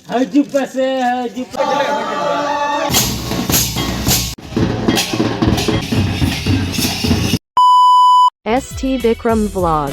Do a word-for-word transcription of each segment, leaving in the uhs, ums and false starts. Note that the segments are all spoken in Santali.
ᱦᱤᱡᱩᱜ ᱯᱮᱥᱮ, ᱦᱤᱡᱩᱜ ᱯᱮ᱾ S T Bikram Vlog.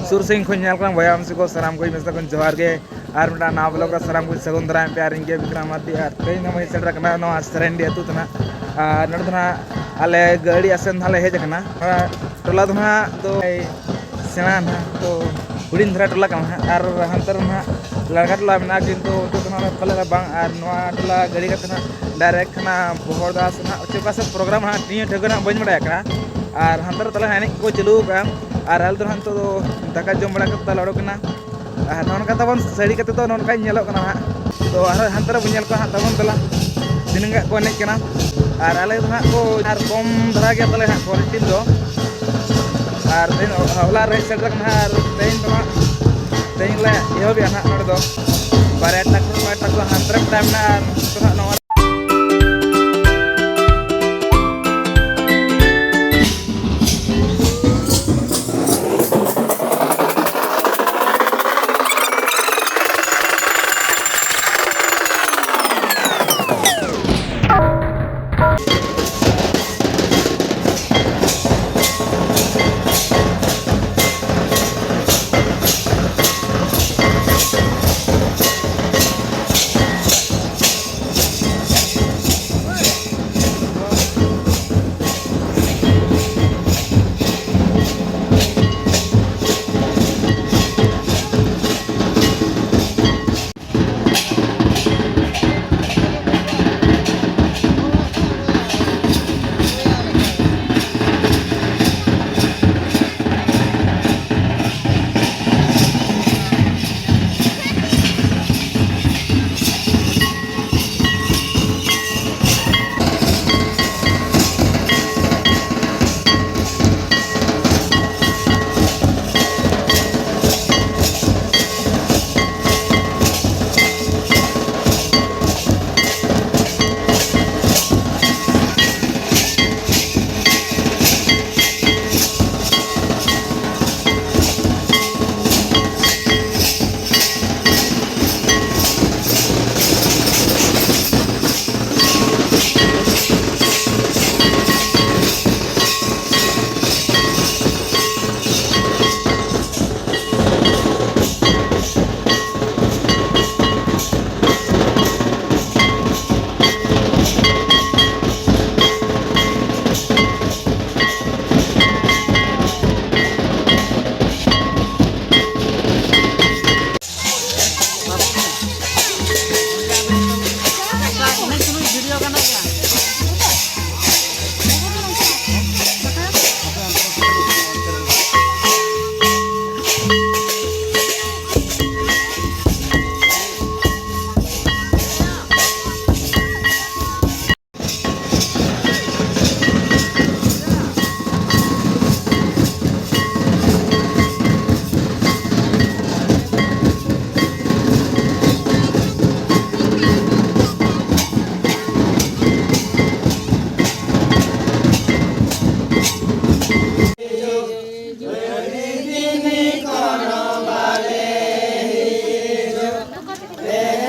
ᱥᱩᱨ ᱥᱟᱺᱜᱤᱧ ᱠᱷᱚᱱ ᱧᱮᱞ ᱠᱟᱱ ᱵᱚᱭᱦᱟ ᱢᱤᱥᱤ ᱠᱚ, ᱥᱟᱱᱟᱢ ᱠᱚ ᱢᱮᱥᱟ ᱠᱷᱚᱱ ᱡᱚᱦᱟᱨ ᱜᱮ᱾ ᱟᱨ ᱢᱤᱫᱴᱟᱝ ᱱᱟᱣᱟ vlog ᱨᱮ ᱥᱟᱱᱟᱢ ᱠᱚ ᱥᱟᱹᱜᱩᱱ ᱫᱟᱨᱟᱢ ᱯᱮ᱾ ᱟᱨ ᱤᱧ ᱜᱮ ᱵᱤᱠᱨᱚᱢ ᱢᱟᱨᱰᱤ, ᱟᱨ ᱛᱮᱦᱮᱧ ᱫᱚ ᱵᱚᱱ ᱥᱮᱴᱮᱨ ᱟᱠᱟᱱᱟ ᱱᱚᱣᱟ ᱥᱮᱨᱮᱱᱰᱤ ᱟᱹᱛᱩ ᱛᱮ ᱱᱟᱜ᱾ ᱟᱨ ᱱᱚᱰᱮ ᱫᱚ ᱱᱟᱜ ᱟᱞᱮ ᱜᱟᱹᱲᱤ ᱟᱥᱮᱱ ᱫᱚ ᱱᱟᱜ ᱞᱮ ᱦᱮᱡ ᱟᱠᱟᱱᱟ᱾ ᱱᱚᱣᱟ ᱴᱚᱞᱟ ᱫᱚ ᱱᱟᱜ ᱫᱚ ᱥᱮᱬᱟ ᱱᱟᱜ, ᱛᱚ ᱦᱩᱰᱤᱧ ᱫᱷᱟᱨᱟ ᱴᱚᱞᱟ ᱠᱟᱱᱟ ᱱᱟᱜ᱾ ᱟᱨ ᱦᱟᱱᱛᱮ ᱨᱮ ᱱᱟᱜ ᱞᱟᱲᱠᱟ ᱴᱚᱞᱟ ᱢᱮᱱᱟᱜᱼᱟ, ᱠᱤᱱᱛᱩ ᱚᱱᱛᱮ ᱫᱚ ᱱᱟᱜ ᱯᱟᱞᱮ ᱵᱟᱝ᱾ ᱟᱨ ᱱᱚᱣᱟ ᱴᱚᱞᱟ ᱜᱟᱹᱲᱤ ᱠᱟᱛᱮ ᱱᱟᱜ direct ᱠᱟᱱᱟ ᱵᱚᱦᱚᱲᱫᱟ ᱥᱮ ᱱᱟᱜ ᱪᱮᱫ ᱚᱠᱟ ᱥᱮᱫ program ᱱᱟᱜ, ᱱᱤᱭᱟᱹ ᱴᱷᱟᱹᱣᱠᱟᱹ ᱱᱟᱜ ᱵᱟᱹᱧ ᱵᱟᱲᱟᱭ ᱠᱟᱱᱟ᱾ ᱟᱨ ᱦᱟᱱᱛᱮ ᱨᱮ ᱛᱟᱞᱮ ᱮᱱᱮᱡ ᱠᱚ ᱪᱟᱹᱞᱩ ᱟᱠᱟᱫᱼᱟ᱾ ᱟᱨ ᱟᱞᱮ ᱫᱚ ᱱᱟᱜ ᱱᱤᱛᱚᱜ ᱫᱚ ᱫᱟᱠᱟ ᱡᱚᱢ ᱵᱟᱲᱟ ᱠᱟᱛᱮ ᱛᱟᱞᱮ ᱚᱰᱚᱠ ᱮᱱᱟ᱾ ᱟᱨ ᱱᱚᱜᱼᱚ ᱱᱚᱝᱠᱟ ᱛᱟᱵᱚᱱ ᱥᱟᱹᱲᱤ ᱠᱟᱛᱮ ᱫᱚ ᱱᱚᱜᱼᱚ ᱱᱚᱝᱠᱟᱧ ᱧᱮᱞᱚᱜ ᱠᱟᱱᱟ ᱦᱟᱸᱜ᱾ ᱛᱚ ᱟᱨᱦᱚᱸ ᱦᱟᱱᱛᱮ ᱨᱮᱵᱚᱱ ᱧᱮᱞ ᱠᱚᱣᱟ ᱦᱟᱸᱜ ᱛᱟᱵᱚᱱ ᱫᱮᱞᱟ, ᱛᱤᱱᱟᱹᱜ ᱜᱟᱱ ᱠᱚ ᱮᱱᱮᱡ ᱠᱟᱱᱟ᱾ ᱟᱨ ᱟᱞᱮ ᱫᱚ ᱦᱟᱸᱜ ᱠᱚ ᱟᱨ ᱠᱚᱢ ᱫᱷᱟᱨᱟ ᱜᱮᱭᱟ ᱛᱟᱞᱮ ᱦᱟᱸᱜ ᱠᱚᱞᱮᱡᱽ ᱴᱤᱢ ᱫᱚ᱾ ᱟᱨ ᱛᱮᱦᱮᱧ ᱦᱚᱞᱟ ᱨᱮ ᱦᱮᱡ ᱥᱮᱴᱮᱨ ᱠᱟᱱᱟ ᱟᱨ ᱛᱮᱦᱮᱧ ᱫᱚ ᱦᱟᱸᱜ, ᱛᱮᱦᱮᱧ ᱞᱮ ᱮᱦᱚᱵᱮᱜᱼᱟ ᱦᱟᱸᱜ ᱱᱚᱰᱮ ᱫᱚ᱾ ᱵᱟᱨᱭᱟ ᱴᱨᱟᱠᱴᱚᱨ, ᱵᱟᱨᱭᱟ ᱴᱨᱟᱠᱴᱚᱨ ᱦᱟᱱᱛᱮ ᱨᱮ ᱢᱮᱱᱟᱜᱼᱟ ᱟᱨ ᱱᱤᱛᱚᱜ ᱦᱟᱸᱜ ᱱᱚᱣᱟ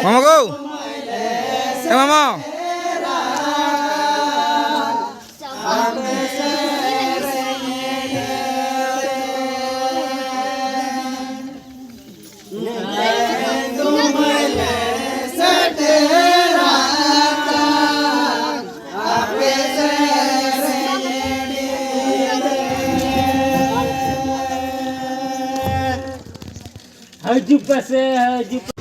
ᱢᱟᱢᱟ ᱜᱳ, ᱮ ᱢᱟᱢᱟ᱾ ᱦᱤᱡᱩᱜ ᱯᱮᱥᱮ, ᱦᱤᱡᱩᱜ ᱯᱮ᱾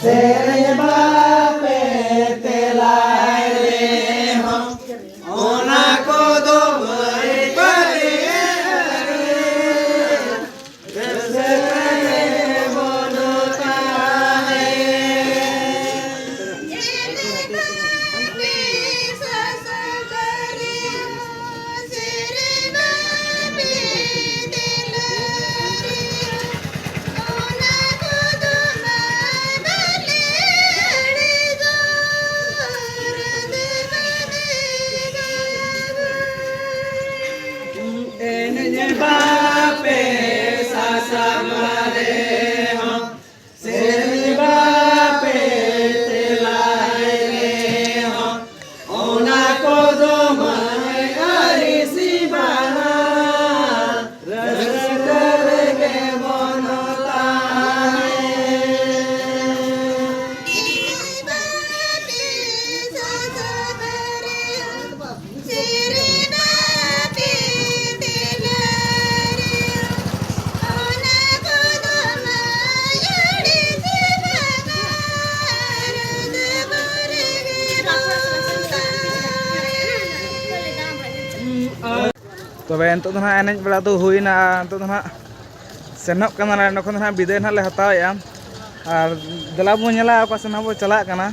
ᱥᱮᱨᱮᱧ ᱵᱟᱯᱮ ᱛᱮᱞᱟᱭ ᱨᱮᱦᱚᱸ, ᱚᱱᱟ ᱠᱚᱫᱚ ᱢᱟᱹᱭ ᱵᱟᱨᱮ ᱨᱟᱹᱥᱠᱟᱹ ᱨᱮ ᱵᱚᱱ ᱛᱟᱦᱮᱸ᱾ ᱮᱱᱮᱡ ᱵᱟᱯᱮ ᱥᱟᱥᱟᱝ ᱨᱮᱦᱚᱸ, ᱥᱮᱨᱮᱧ ᱵᱟᱯᱮ ᱛᱮᱞᱟᱭ ᱨᱮᱦᱚᱸ, ᱚᱱᱟ ᱠᱚᱫᱚ ᱢᱟᱹᱭ ᱟᱹᱨᱤ ᱥᱤᱢᱟᱹ, ᱨᱟᱹᱥᱠᱟᱹ ᱨᱮᱜᱮ ᱵᱚᱱ ᱛᱟᱦᱮᱸ᱾ ᱛᱚᱵᱮ ᱱᱤᱛᱚᱜ ᱫᱚ ᱱᱟᱦᱟᱜ ᱮᱱᱮᱡ ᱵᱟᱲᱟ ᱫᱚ ᱦᱩᱭᱱᱟ, ᱟᱨ ᱱᱤᱛᱚᱜ ᱫᱚ ᱱᱟᱦᱟᱜ ᱥᱮᱱᱚᱜ ᱠᱟᱱᱟ ᱞᱮ, ᱱᱚᱸᱰᱮ ᱠᱷᱚᱱ ᱫᱚ ᱱᱟᱦᱟᱜ ᱵᱤᱫᱟᱹᱭ ᱱᱟᱦᱟᱜ ᱞᱮ ᱦᱟᱛᱟᱣᱮᱫᱼᱟ᱾ ᱟᱨ ᱫᱮᱞᱟ ᱵᱚᱱ ᱧᱮᱞᱟ ᱚᱠᱟ ᱥᱮᱱ ᱱᱟᱦᱟᱜ ᱵᱚᱱ ᱪᱟᱞᱟᱜ ᱠᱟᱱᱟ᱾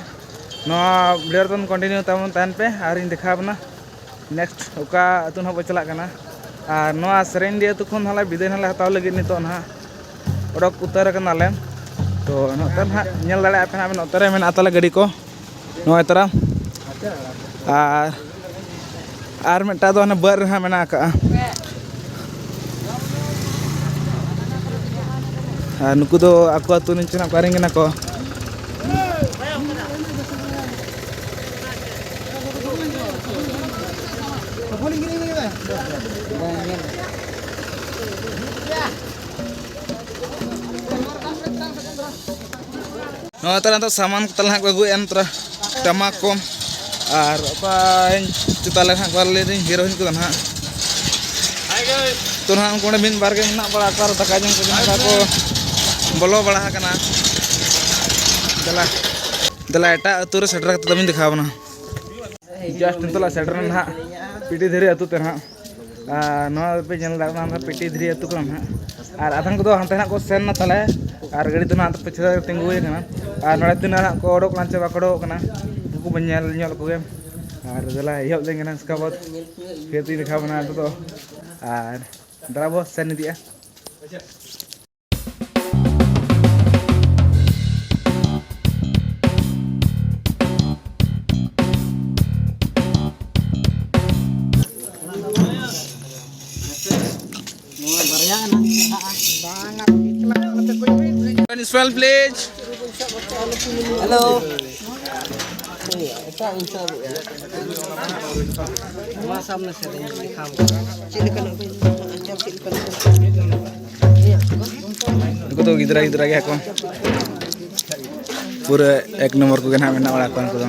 ᱱᱚᱣᱟ video ᱨᱮ continue ᱛᱟᱵᱚᱱ ᱛᱟᱦᱮᱱ ᱯᱮ, ᱟᱨᱤᱧ ᱫᱮᱠᱷᱟᱣ ᱟᱵᱚᱱᱟ next ᱚᱠᱟ ᱟᱹᱛᱩ ᱱᱟᱦᱟᱜ ᱵᱚᱱ ᱪᱟᱞᱟᱜ ᱠᱟᱱᱟ᱾ ᱟᱨ ᱱᱚᱣᱟ ᱥᱮᱨᱮᱧᱰᱤ ᱟᱹᱛᱩ ᱠᱷᱚᱱ ᱱᱟᱦᱟᱜ ᱞᱮ ᱵᱤᱫᱟᱹᱭ ᱱᱟᱦᱟᱜ ᱞᱮ ᱦᱟᱛᱟᱣ ᱞᱟᱹᱜᱤᱫ ᱱᱤᱛᱚᱜ ᱱᱟᱦᱟᱜ ᱚᱰᱚᱠ ᱩᱛᱟᱹᱨ ᱟᱠᱟᱱᱟᱞᱮ᱾ ᱛᱚ ᱱᱚᱛᱮ ᱱᱟᱦᱟᱜ ᱧᱮᱞ ᱫᱟᱲᱮᱭᱟᱜ ᱯᱮ ᱱᱟᱦᱟᱜ, ᱱᱚᱛᱮ ᱨᱮ ᱢᱮᱱᱟᱜ ᱛᱟᱞᱮ ᱜᱟᱹᱰᱤ ᱠᱚ᱾ ᱱᱚᱜᱼᱚᱭ ᱛᱚᱨᱟ᱾ ᱟᱨ, ᱟᱨ ᱢᱤᱫᱴᱟᱝ ᱫᱚ ᱦᱟᱱᱮ ᱵᱟᱹᱫᱽ ᱨᱮ ᱦᱟᱸᱜ ᱢᱮᱱᱟᱜ ᱟᱠᱟᱜᱼᱟ᱾ ᱟᱨ ᱱᱩᱠᱩ ᱫᱚ ᱟᱠᱚ ᱟᱹᱛᱩ ᱨᱮᱱ ᱪᱚ ᱱᱟᱜ ᱚᱠᱟᱨᱮᱱ ᱠᱟᱱᱟ ᱠᱚ᱾ ᱱᱚᱣᱟ ᱛᱟᱞᱟ ᱫᱚ ᱥᱟᱢᱟᱱ ᱠᱚ ᱛᱟᱞᱮ ᱦᱟᱸᱜ ᱠᱚ ᱟᱹᱜᱩᱭᱮᱫᱼᱟ, ᱱᱚᱛᱮ ᱴᱟᱢᱟᱠ ᱠᱚ᱾ ᱟᱨ ᱚᱠᱚᱭ ᱪᱚ ᱛᱟᱞᱮ ᱦᱟᱸᱜ ᱠᱚ ᱞᱟᱹᱭᱫᱟᱹᱧ ᱦᱤᱨᱳᱭᱤᱱ ᱠᱚᱫᱚ ᱱᱟᱦᱟᱜ᱾ ᱛᱚ ᱱᱟᱦᱟᱜ ᱩᱱᱠᱩ ᱚᱸᱰᱮ ᱢᱤᱫ ᱵᱟᱨ ᱜᱮ ᱢᱮᱱᱟᱜ ᱵᱟᱲᱟ ᱠᱚᱣᱟ, ᱟᱨ ᱫᱟᱠᱟ ᱡᱚᱢ ᱠᱚ ᱡᱚᱢ ᱠᱚ ᱵᱚᱞᱚ ᱵᱟᱲᱟ ᱟᱠᱟᱱᱟ᱾ ᱫᱮᱞᱟ, ᱫᱮᱞᱟ ᱮᱴᱟᱜ ᱟᱹᱛᱩ ᱨᱮ ᱥᱮᱴᱮᱨ ᱠᱟᱛᱮ ᱫᱚ ᱵᱟᱹᱧ ᱫᱮᱠᱷᱟᱣ ᱟᱵᱚᱱᱟ᱾ Just ᱱᱤᱛᱚᱜ ᱞᱮ ᱥᱮᱴᱮᱨ ᱱᱟ ᱱᱟᱦᱟᱜ ᱯᱤᱴᱤ ᱫᱷᱤᱨᱤ ᱟᱹᱛᱩ ᱛᱮ ᱱᱟᱦᱟᱜ᱾ ᱟᱨ ᱱᱚᱣᱟ ᱯᱮ ᱧᱮᱞ ᱫᱟᱲᱮᱭᱟᱜ ᱠᱟᱱᱟ, ᱯᱤᱴᱤ ᱫᱷᱤᱨᱤ ᱟᱹᱛᱩ ᱠᱟᱱᱟ ᱱᱟᱦᱟᱜ᱾ ᱟᱨ ᱟᱫᱷᱟᱱ ᱠᱚᱫᱚ ᱦᱟᱱᱛᱮ ᱱᱟᱦᱟᱜ ᱠᱚ ᱥᱮᱱ ᱱᱟ ᱛᱟᱞᱮ, ᱟᱨ ᱜᱟᱹᱰᱤ ᱫᱚ ᱱᱟᱦᱟᱜ ᱯᱤᱪᱷᱞᱟᱹ ᱨᱮ ᱛᱤᱸᱜᱩ ᱦᱩᱭ ᱟᱠᱟᱱᱟ᱾ ᱟᱨ ᱱᱚᱰᱮ ᱛᱤᱱᱟᱹᱜ ᱱᱟᱦᱟᱜ ᱠᱚ ᱚᱰᱚᱠ ᱠᱟᱱᱟ ᱪᱮ ᱵᱟᱠᱚ ᱚᱰᱚᱠ ᱠᱟᱱᱟ, ᱩᱱᱠᱩ ᱵᱚᱱ ᱧᱮᱞ ᱧᱚᱜ ᱠᱚᱜᱮ᱾ ᱟᱨ ᱫᱮᱞᱟ ᱮᱦᱚᱵ ᱞᱮᱱ ᱠᱟᱱᱟ, ᱩᱥᱠᱮ ᱵᱟᱫᱽ ᱯᱷᱤᱨ ᱛᱤᱧ ᱫᱮᱠᱷᱟᱣ ᱵᱚᱱᱟ ᱱᱤᱛᱚᱜ ᱫᱚ᱾ ᱟᱨ ᱫᱮᱞᱟ ᱵᱚ ᱥᱮᱱ ᱤᱫᱤᱜᱼᱟ᱾ ᱱᱚᱣᱟ ᱵᱟᱨᱭᱟ ᱜᱟᱱ ᱪᱟᱞᱟᱜᱼᱟ᱾ ᱵᱟᱝ, ᱟᱨ ᱮᱠᱞᱟ ᱱᱚᱛᱮ ᱠᱚ ᱤᱫᱤ᱾ Smile, please. Hello. ᱮᱴᱟᱜ ᱤᱧ ᱥᱟᱵ ᱮᱜᱼᱟ᱾ ᱱᱚᱣᱟ ᱥᱟᱢᱱᱮ ᱥᱮᱫ ᱤᱧ ᱫᱮᱠᱷᱟᱣ ᱟᱢ ᱠᱟᱱᱟ᱾ ᱪᱮᱫ ᱞᱮᱠᱟᱱᱟᱜ ᱠᱚ ᱧᱟᱢᱚᱜᱼᱟ? ᱪᱮᱫ ᱞᱮᱠᱟᱱᱟᱜ ᱠᱚ? ᱩᱱᱠᱩ ᱫᱚ ᱜᱤᱫᱽᱨᱟᱹ ᱜᱤᱫᱽᱨᱟᱹ ᱜᱮᱭᱟ ᱠᱚ᱾ ᱯᱩᱨᱟᱹ ᱮᱠ ᱱᱚᱢᱵᱚᱨ ᱠᱚᱜᱮ ᱱᱟᱦᱟᱜ ᱢᱮᱱᱟᱜ ᱵᱟᱲᱟ ᱠᱚᱣᱟ ᱩᱱᱠᱩ ᱫᱚ᱾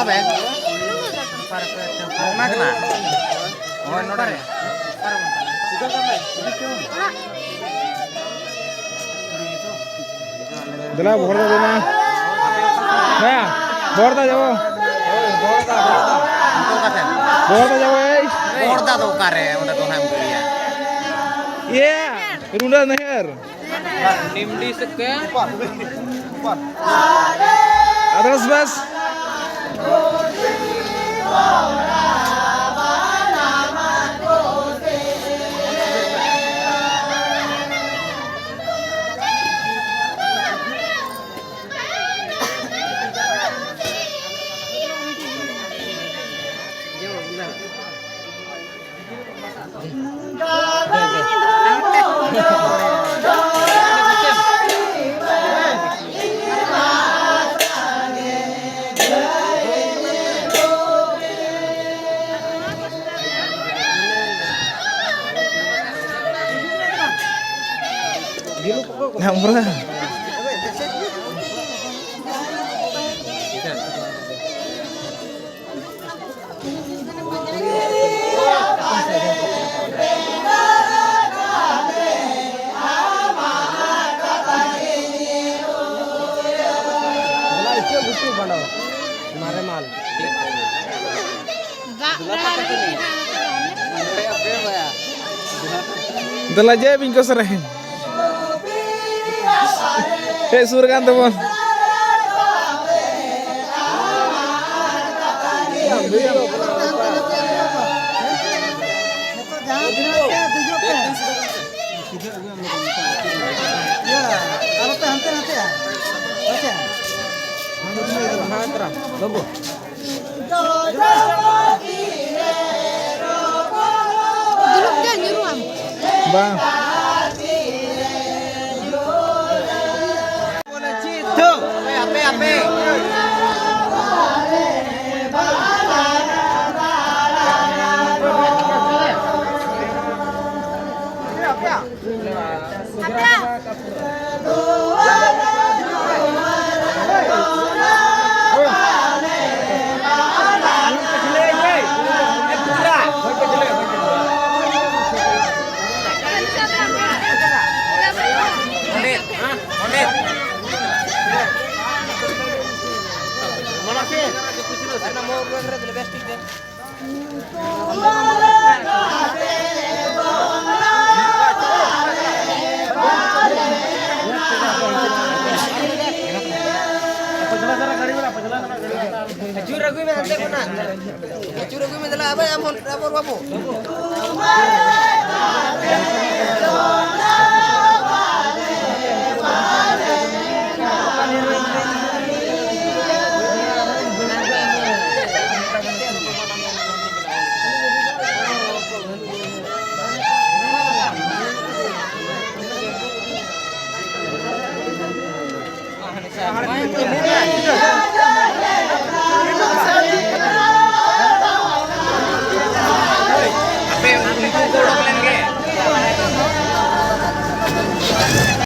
ᱚᱱᱟ ᱠᱟᱱᱟ᱾ ᱦᱳᱭ, ᱱᱚᱰᱮ᱾ ᱫᱮᱞᱟ, ᱵᱚᱦᱚᱲ ᱫᱟ, ᱫᱮᱞᱟ᱾ ᱦᱮᱸ, ᱵᱚᱦᱚᱲ ᱫᱟ ᱡᱟᱵᱚ᱾ ᱵᱚᱦᱚᱲ ᱫᱟ ᱡᱟᱵᱚ, ᱮᱭ᱾ ᱵᱚᱦᱚᱲ ᱫᱟ ᱫᱚ ᱚᱠᱟᱨᱮ? ᱚᱸᱰᱮ ᱫᱚ ᱦᱟᱸᱜ ᱮᱢ ᱜᱤᱰᱤᱭᱟ᱾ ᱤᱭᱟᱹ, ᱨᱩᱸᱰᱟᱹ ᱱᱟᱹᱦᱟᱹᱨ᱾ ᱱᱤᱢᱰᱤ ᱥᱮᱫ ᱛᱮ᱾ ᱟᱫᱨᱚᱥ ᱵᱟᱥ᱾ ᱫᱟᱜ ᱨᱮ ᱫᱮᱞᱟ, ᱡᱮ ᱵᱤᱧ ᱠᱚ ᱥᱮᱨᱮᱧ᱾ ᱦᱮᱡ ᱥᱩᱨ ᱠᱟᱱ ᱛᱟᱵᱚᱱ᱾ ᱤᱭᱟᱹ, ᱟᱞᱚᱯᱮ ᱦᱟᱱᱛᱮ ᱱᱟᱛᱮᱜᱼᱟ᱾ ᱟᱪᱪᱷᱟ᱾ ᱵᱟᱹᱵᱩ᱾ ᱫᱩᱲᱩᱵ ᱛᱮ ᱧᱩᱨᱩᱜ ᱟᱢ᱾ ᱵᱟᱝ᱾ ᱦᱟᱯᱮ, ᱦᱟᱯᱮ, ᱦᱟᱯᱮ᱾ ᱡᱩᱨ ᱟᱹᱜᱩᱭ ᱢᱮ ᱦᱟᱱᱛᱮ ᱠᱷᱚᱱᱟᱜ᱾ ᱡᱩᱨ ᱟᱹᱜᱩᱭ ᱢᱮ, ᱫᱮᱞᱟ, ᱟᱵᱚ, ᱟᱵᱚ, ᱟᱵᱚ ᱵᱟᱹᱵᱩ᱾